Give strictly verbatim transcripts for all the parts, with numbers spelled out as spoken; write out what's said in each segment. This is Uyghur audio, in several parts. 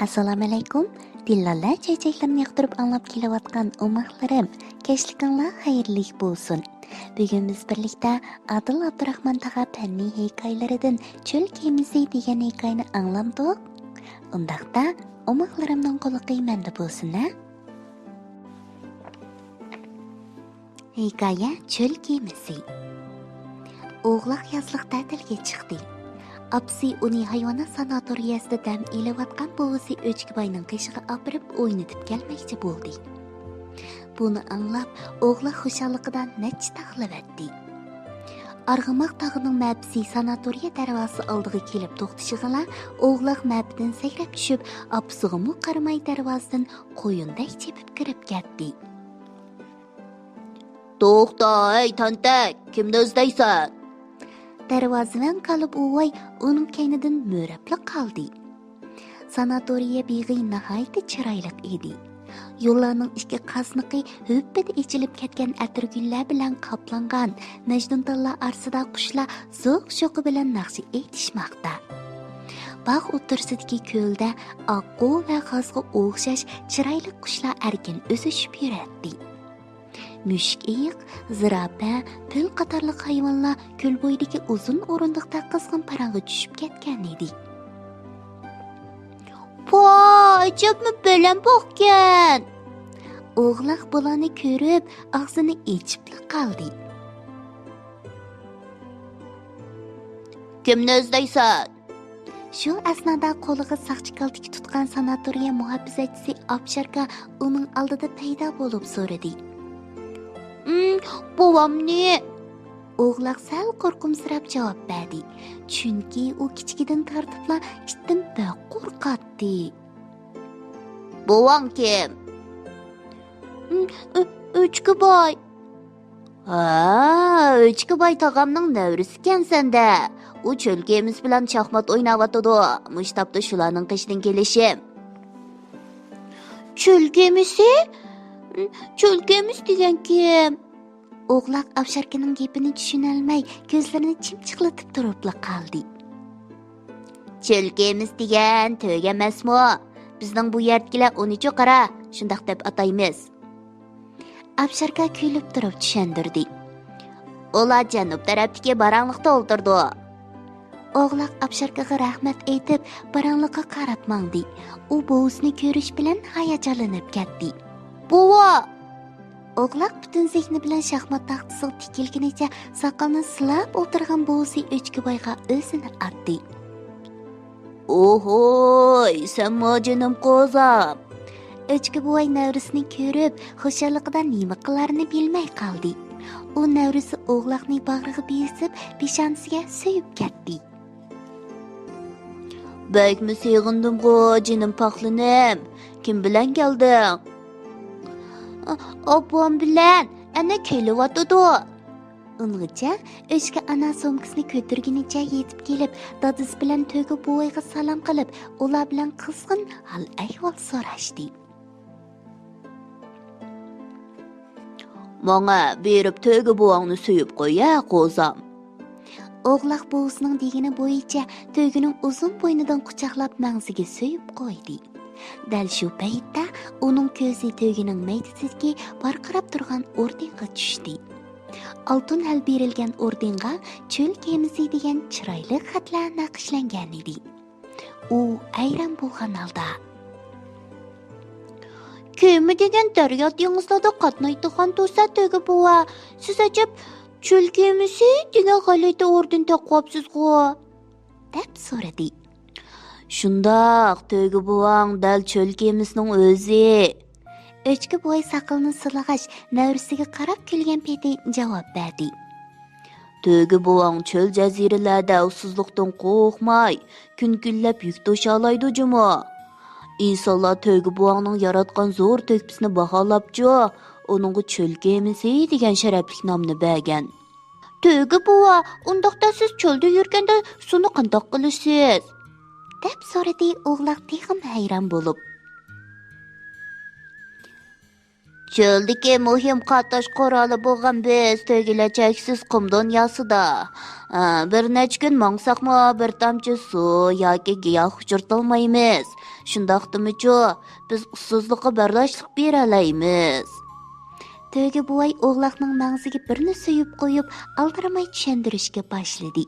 ئەسسالامۇئەلەيكۇم. دىللالە چۆچەكلىرىنى ياقتۇرۇپ ئاڭلاپ كېلىۋاتقان ئوماقلىرىم، كەچلىكىڭلار خەيرلىك بولسۇن. بۈگۈن بىز بىرلىكتە ئادىل ئابدۇراخمان تاغا پەننىي ھېكايىلىرىدىن چۆل كېمىسى دېگەن ھېكايىنى ئاڭلامدۇق؟ ئۇنداقتا ئوماقلىرىمنىڭ قۇلىقى مەندە بولسۇن ھە. ھېكايە چۆل كېمىسى. ئوغلاق يازلىق تەتىلگە چىقتى. ئاپىسى ئۇنى ھايۋانات ساناتورىيەسىدە دەم ئېلىۋاتقان بوۋىسى ئۆچكىباينىڭ قېشىغا ئاپىرىپ ئوينىتىپ كەلمەكچى بولدى. بۇنى ئاڭلاپ، ئوغلاق خۇشاللىقىدىن نەچچە تاغلىۋەتتى. ئارغىماق تاغىنىڭ مەپىسى ساناتورىيە دەرۋازىسى ئالدىغا كېلىپ توختىشىغىلا، ئوغلاق مەپىدىن سەكرەپ چۈشۈپ، ئاپىسىغىمۇ قارىماي دەرۋازىدىن قويۇندەك چېپىپ كىرىپ كەتتى. توختا، ھەي تەنتەك، كىمنى ئىزدەيسەن؟ دەرۋازىۋەن كالا بوۋاي ئۇنىڭ كەينىدىن مۆرەپلا قالدى. ساناتورىيە بېغى ناھايىتى چىرايلىق ئىدى. يوللارنىڭ ئىككى قاسنىقى ھۈپپىدە ئېچىلىپ كەتكەن ئەتىرگۈللەر بىلەن قاپلانغان، مەجنۇنتاللار ئارىسىدا قۇشلار زوق-شوقى بىلەن ناخشا ئېيتىشماقتا. باغ ئوتتۇرىسىدىكى كۆلدە ئاققۇ ۋە غازغا ئوخشاش چىرايلىق قۇشلار ئەركىن ئۈزۈشۈپ يۈرەتتى. مۈشۈك ئېيىق، زىراپە، پىل قاتارلىق ھايۋانلار كۆل بويىدىكى ئۇزۇن ئورۇندۇقتا قىزغىن پاراڭغا چۈشۈپ كەتكەن ئىدى. پاي، ئەجەبمۇ بەلەن بوپكەن! ئوغلاق بۇلارنى كۆرۈپ، ئاغزىنى ئېچىپلا قالدى. كىمنى ئىزدەيسەن؟ شۇ ئەسنادا قولىغا ساقچى كالتىكى تۇتقان ساناتورىيە مۇھاپىزەتچىسى ئاپشاركا ئۇنىڭ ئالدىدا پەيدا بولۇپ سورىدى. ئىم، بوۋامنى. ئوغلاق سەل قورقۇمسىراپ جاۋاب بەردى، چۈنكى ئۇ كىچىكىدىن تارتىپلا ئىتتىن بەك قورقاتتى. بوۋاڭ كىم؟ ئىم، ئۆ-، ئۆچكىباي. ھا، ئۆچكىباي تاغامنىڭ نەۋرىسىكەنسەن-دە. ئۇ چۆل كېمىسى بىلەن شاھمات ئويناۋاتىدۇ. مۇشۇ تاپتا شۇلارنىڭ قېشىدىن كېلىشىم. چۆل كېمىسى؟ چۆل كېمىسى دېگەن كىم؟ ئوغلاق ئاپشاركىنىڭ گېپىنى چۈشىنەلمەي، كۆزلىرىنى چىمچىقلىتىپ تۇرۇپلا قالدى. چۆل كېمىسى دېگەن تۆگە ئەمەسمۇ؟ بىزنىڭ بۇ يەردىكىلەر ئۇنىچۇ قارا، شۇنداق دەپ ئاتايمىز. ئاپشاركا كۈلۈپ تۇرۇپ چۈشەندۈردى. ئۇلار جەنۇب تەرەپتىكى باراڭلىقتا ئولتۇرىدۇ. ئوغلاق ئاپشاركىغا رەھمەت ئېيتىپ، باراڭلىققا قاراپ ماڭدى. ئۇ بوۋىسىنى كۆرۈش بىلەن ھاياجانلىنىپ كەتتى. بوۋا! ئوغلاق پۈتۈن زېھنى بىلەن شاھمات تاختىسىغا تىكىلگىنىچە ساقىلىنى سىلاپ ئولتۇرغان بوۋىسى ئۆچكىبايغا ئۆزىنى ئاتتى. ئوھوي، سەنمۇ جېنىم قوزام! ئۆچكە بوۋاي نەۋرىسىنى كۆرۈپ، خۇشاللىقىدا نېمە قىلارىنى بىلمەي قالدى. ئۇ نەۋرىسى ئوغلاقنى باغرىغا بېسىپ، پېشانىسىگە سۆيۈپ كەتتى. بەكمۇ سېغىندىمغۇ، جېنىم پاخلىنىم. كىم بىلەن كەلدىڭ؟ ئا-، ئاپام بىلەن، ئەنە كېلىۋاتىدۇ. ئۇنغىچە ئۆچكە ئانا سومكىسىنى كۆتۈرگىنىچە يېتىپ كېلىپ، دادىسى بىلەن تۆگە بوۋايغا سالام قىلىپ، ئۇلار بىلەن قىزغىن ھال-ئەھۋال سوراشتى. ماڭە بېرىپ تۆگە بوۋاڭنى سۆيۈپ قوي ھە، قوزام. ئوغلاق بوۋىسىنىڭ دېگىنى بويىچە تۆگىنىڭ ئۇزۇن بوينىدىن قۇچاقلاپ مەڭزىگە سۆيۈپ قويدى. دەل شۇ پەيتتە ئۇنىڭ كۆزى تۆگىنىڭ مەيدىسىدىكى ۋارقىراپ تۇرغان ئوردېنغا چۈشتى. ئالتۇن ھەل بېرىلگەن ئوردېنغا چۆل كېمىسى دېگەن چىرايلىق خەتلەر نەقىشلەنگەن ئىدى. ئۇ ھەيران بولغان ھالدا، كېمە دېگەن دەريا دېڭىزلاردا قاتنايدىغان تۇرسا تۆگە بوۋا، سىز ئەجەب چۆل كېمىسى دېگەن غەلىتە ئوردېن تاقىۋاپسىزغۇ؟ دەپ سورىدى. شۇنداق، تۆگە بوۋاڭ دەل چۆل كېمىسىنىڭ ئۆزى. ئۆچكە بوۋاي ساقىلىنى سىلىغاچ، نەۋرىسىگە قاراپ كۈلگەن پېتى جاۋاب بەردى. تۆگە بوۋاڭ چۆل جەزىرىلەردە ئۇسسۇزلۇقتىن قورقماي، كۈن كۈنلەپ يۈك توشالايدۇ جۇمۇ. ئىنسانلار تۆگە بوۋاڭنىڭ ياراتقان زور تۆھپىسىنى باھالاپچۇ، ئۇنىڭغا چۆل كېمىسى دېگەن شەرەپلىك نامنى بەرگەن. تۆگە بوۋا، ئۇنداقتا سىز چۆلدە يۈرگەندە سۇنى قانداق قىلىسىز؟ دەپ سورىدى ئوغلاق تېخىمۇ ھەيران بولۇپ. چۆلدىكى مۇھىم قاتناش قورالى بولغان بىز تۆگىلەر چەكسىز قۇم دۇنياسىدا، ئە، بىر نەچچە كۈن ماڭساقمۇ بىر تامچە سۇ ياكى گىياھ ئۇچرىتالمايمىز. شۇنداقتىمۇچۇ، بىز ئۇسسۇزلۇققا بەرداشلىق بېرەلەيمىز. تۆگە بوۋاي ئوغلاقنىڭ مەڭزىگە بىرنى سۆيۈپ قويۇپ، ئالدىرىماي چۈشەندۈرۈشكە باشلىدى.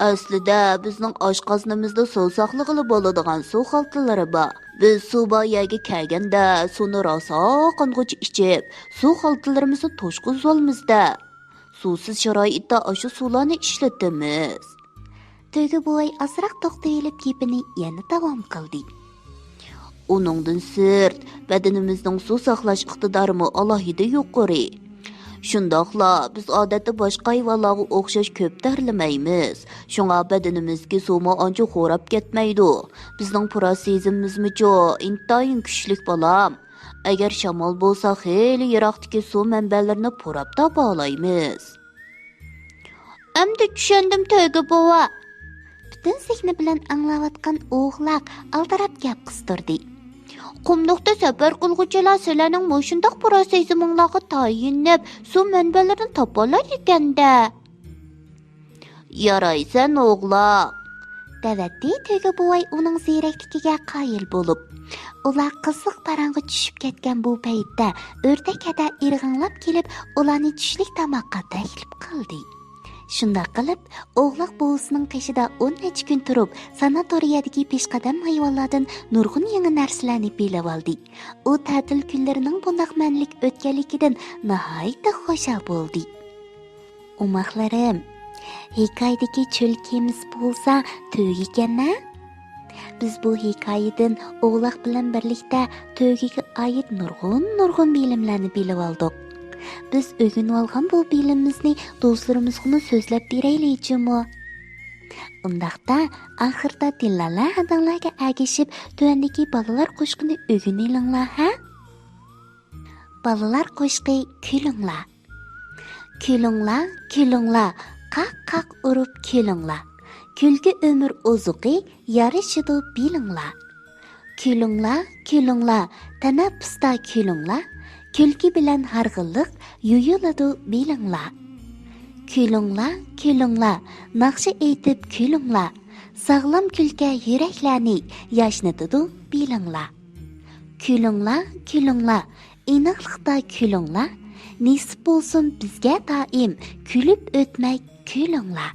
ئەسلىدە بىزنىڭ ئاشقازىنىمىزدا سۇ ساقلىغىلى بولىدىغان سۇ خالتىلىرى بار. بىز سۇ بار يەرگە كەلگەندە سۇنى راسا قانغۇچە ئىچىپ، سۇ خالتىلىرىمىزنى توشقۇزۇۋالىمىز-دە. سۇسىز شارائىتتا ئاشۇ سۇلارنى ئىشلىتىمىز. تۆگە بوۋاي ئازراق توختىۋېلىپ گېپىنى يەنە داۋام قىلدى. ئۇنىڭدىن سىرت، بەدىنىمىزنىڭ سۇ ساقلاش ئىقتىدارىمۇ ئالاھىدە يۇقىرى. شۇنداقلا بىز ئادەتتە باشقا ھايۋانلارغا ئوخشاش كۆپ تەرلىمەيمىز. شۇڭا بەدىنىمىزدىكى سۇمۇ ئانچە خوراپ كەتمەيدۇ. بىزنىڭ پۇرات سېزىمىمىزمۇچۇ ئىنتايىن كۈچلۈك، بالام. ئەگەر شامال بولسا خېلى يىراقتىكى سۇ مەنبەلىرىنى پۇراپ تاپالايمىز. ئەمدى چۈشەندىم، تۆگە بوۋا. پۈتۈن زېھنى بىلەن ئاڭلاۋاتقان ئوغلاق ئالدىراپ گەپ قىستۇردى. قۇملۇقتا سەپەر قىلغۇچىلار سىلەرنىڭ مۇشۇنداق پۇرات سېزىمىڭلارغا تايىنىپ، سۇ مەنبەلىرىنى تاپالايدىكەن-دە. يارايسەن، ئوغلاق، دەۋەتتى تۆگە بوۋاي ئۇنىڭ زېرەكلىكىگە قايىل بولۇپ. ئۇلار قىزىق پاراڭغا چۈشۈپ كەتكەن بۇ پەيتتە ئۆردەك ھەدە ئىرغاڭلاپ كېلىپ، ئۇلارنى چۈشلۈك تاماققا تەكلىپ قىلدى. شۇنداق قىلىپ، ئوغلاق بوۋىسىنىڭ قېشىدا ئون نەچچە كۈن تۇرۇپ، ساناتورىيەدىكى پېشقەدەم ھايۋانلاردىن نۇرغۇن يېڭى نەرسىلەرنى بىلىۋالدى. ئۇ تەتىل كۈنلىرىنىڭ بۇنداق مەنىلىك ئۆتكەنلىكىدىن ناھايىتى خۇشال بولدى. ئوماقلىرىم، ھېكايىدىكى چۆل كېمىسى بولسا تۆگىكەن-ھە؟ بىز بۇ ھېكايىدىن ئوغلاق بىلەن بىرلىكتە تۆگىگە ئائىت نۇرغۇن-نۇرغۇن بىلىملەرنى بىلىۋالدۇق. بىز ئۆگىنىۋالغان بۇ بىلىمىمىزنى دوستلىرىمىزغىمۇ سۆزلەپ بېرەيلى جۇمۇ. ئۇنداقتا، ئاخىردا دىللالە ھەدەڭلەرگە ئەگىشىپ، تۆۋەندىكى بالىلار قوشىقىنى ئۆگىنىۋېلىڭلار، ھە؟ بالىلار قوشىقى، كۈلۈڭلار. كۈلۈڭلار، كۈلۈڭلار، قاق-قاق ئۇرۇپ كۈلۈڭلار. كۈلكە ئۆمۈر ئوزۇقى، يارىشىدۇ بىلىڭلار. كۈلۈڭلار، كۈلۈڭلار، تەنەپپۇستا كۈلۈڭلار. كۈلكە بىلەن ھارغىنلىق يۇيۇلىدۇ بىلىڭلار. كۈلۈڭلار، كۈلۈڭلار، ناخشا ئېيتىپ كۈلۈڭلار. ساغلام كۈلكە يۈرەكلەرنى ياشنىتىدۇ بىلىڭلار. كۈلۈڭلار، كۈلۈڭلار، ئىناقلىقتا كۈلۈڭلار. نېسىپ بولسۇن بىزگە دائىم كۈلۈپ ئۆتمەك كۈلۈڭلار.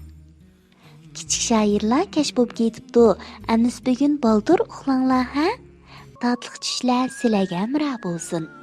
كىچىك شائىرلار كەچ بولۇپ كېتىپتۇ. ئەمىسە بۈگۈن بالدۇر ئۇخلاڭلار، ھە؟ تاتلىق چۈشلەر سىلەرگە ھەمراھ بولسۇن.